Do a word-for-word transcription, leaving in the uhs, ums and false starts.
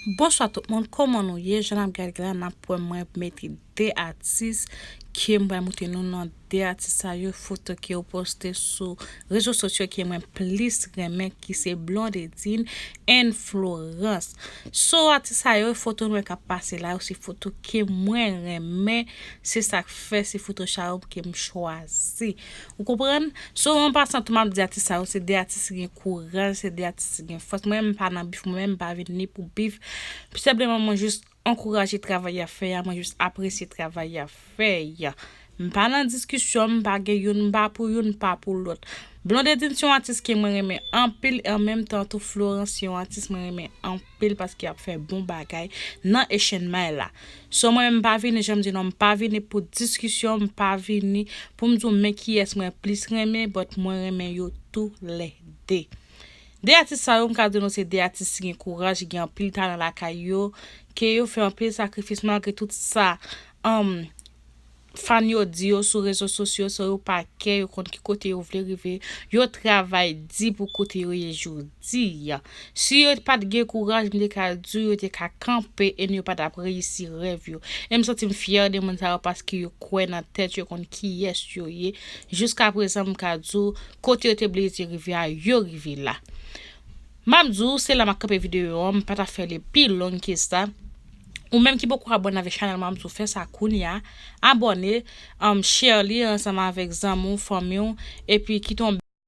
Bonswa tout moun, kòman nou ye? Jan n ap gade la, n ap wè mwen mete de atis ke m pral montre nou nan de atis sa yo, foto ke yo poste sou rezo sosyo ke mwen plis renmen, ki se Blondedine and Florence. So, atis sa yo, foto nou wè k ap pase la yo, se foto ke mwen renmen, se sa k fè se foto sa yo ke m chwazi. Ou konprann? So, an pasan tou, m ap di atis sa yo, se de atis ki gen kouraj, se de atis ki gen fòs. Mwen menm, m pa nan bif, mwen menm, m pa vini pou bif. Senpleman, mwen jis ankouraje travay y ap fè a, mwen jis apresye travay y ap fè a. M pa nan diskisyon, m pa gen youn, m pa pou youn, m pa pou lòt. Blondedine se yon atis ke mwen renmen anpil, e an menm tan tou, Florence se yon atis mwen renmen anpil paske y ap fè bon bagay nan Asian May la. So, mwen menm, m pa vini, jan m di nou, m pa vini pou diskisyon, m pa vini pou m di w men kiyès mwen plis renmen, but mwen renmen yo toulède. De atis sa yo, m ka di nou se de atis ki gen kouraj, ki gen anpil talan lakay yo, ke yo fè anpil sakrifis malgre tout sa, um, fan yo di yo sou rezo sosyo, so yo pa kè, yo konn ki kote yo vle rive, yo travay di pou kote yo ye jodi a. Si yo pa t gen kouraj, m te ka di w yo te ka kanpe e yo pa t ap reyisi rèv yo. E m santi m fyè de moun sa yo paske yo kwè nan tèt yo, konn kiyès yo ye. Jiska prezan, m ka di w, kote yo te vle yo te rive a, yo rive la. M ap di w, se la m ap kanpe videyo an, m pa t ap fè li pi long ke sa. Ou menm ki poko abòne avèk chanèl mwen, m ap di w fè sa kounye a. Abòne, um, share li ansanm avèk zanmi w, fanmi w, epi kite yon